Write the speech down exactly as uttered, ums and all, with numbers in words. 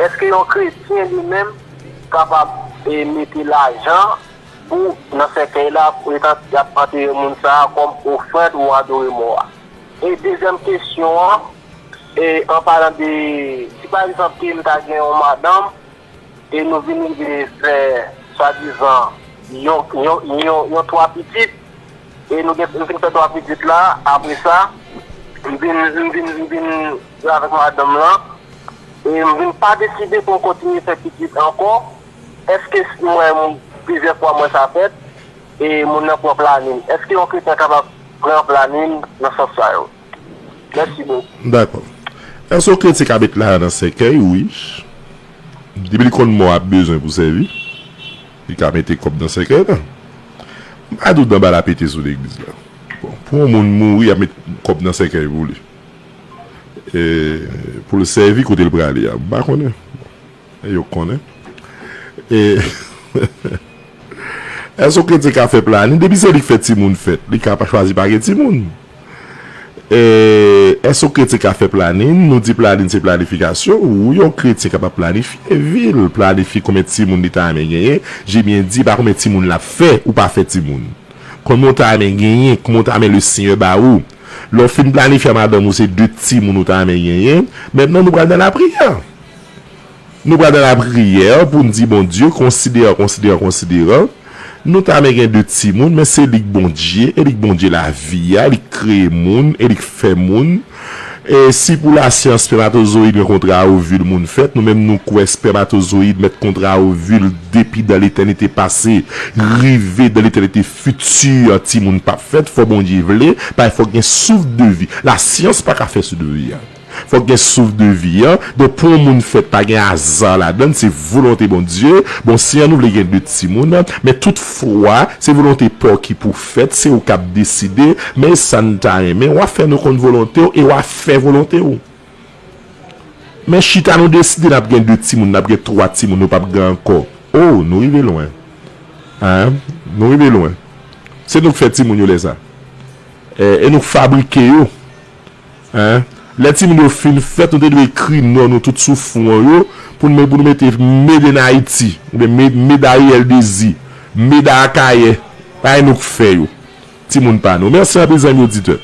Èske yon kretyen li menm kapab e, mete lajan pou nan sèkèy la pou etan y ap antere moun sa a kòm ofrann ou adore mò a? E dezyèm kesyon an, e an palan de, si pa egzanp ke m ta gen yon madanm e nou vin rive fè swadizan yon, yon, yon, yon twa pitit, e nou gen, nou vin fè twa pitit la, apre sa, m vin, m vin, m vin avèk madanm lan, e m vin pa deside pou m kontinye fè pitit ankò, èske si mwen, m, plizyè fwa mwen sa fèt, e moun nan pran planin, èske yon kretyen kapab pran planin nan sans sa yo? Mèsi bokou. Dakò. Èske yon kretyen ka met lajan nan sèkèy? Wi. Depi li konn mò ap bezwen pou sèvi, li ka mete kòb nan sèkèy la. M pa di w dan bal ap pete sou legliz la. Bon, pou yon moun mouri, y ap met kòb nan sèkèy pou li. E, pou l sèvi kote l prale a. M pa konnen. E yo konnen. E, èske yon kretyen ka fè planin? Depi se li k fè timoun fèt, li ka pa chwazi pa gen timoun. E, èske yon kretyen ka fè planin? Nou di planin se planifikasyon. Wi, yon kretyen kapab planifye vi l, planifye konbyen timoun li ta renmen genyen. Je byen di, pa konbyen timoun l ap fè, ou pa fè timoun. Konbyen w ta renmen genyen, konbyen w ta renmen Lesenyè ba ou. Lè w fin planifye a madanm ou se de timoun ou ta renmen genyen, mentnan nou pral nan lapriyè. Nou pral nan lapriyè pou n di Bondye, konsideran, konsideran, konsideran. Nou ta renmen gen de timoun, men se li k Bondye, e li k Bondye lavi a, li k kreye moun, e li k fè moun. E si pou lasyans, spèmatozoyid rankontre a ovil moun fèt, nou menm nou kwè spèmatozoyid mèt kontre a ovil depi dan letènite pase, rive dan letènite fiti, timoun p ap fèt, fò Bondye vle, paske fòk gen souf de vi. Lasyans pa ka fè souf de vi a. Fòk gen souf de vi an. Donk, pou yon moun fèt, pa gen aza ladan l, se volonte Bondye. Bon, si an nou vle gen de timoun, men tout fwa, se volonte pa w ki pou fèt, se ou k ap deside, men sa n ta renmen, w a fè nou konn volonte w e w a fè volonte w. Men chita nou deside n ap gen de timoun, n ap gen twa timoun, nou p ap gen ankò. O, nou rive lwen. Hein? Nou rive lwen. Se nou k fè timoun yo lè sa. E, e nou k fabrike yo. Hein? Lè timoun yo fin fèt, nou te dwe ekri non nou tout sou fwon yo, pou nou, pou nou mete Made in Haiti, oubyen Made, Made Ariel Désir, Made Akayè. Pa e nou k fè yo. Timoun pa nou. Mèsi anpil, zanmi oditè.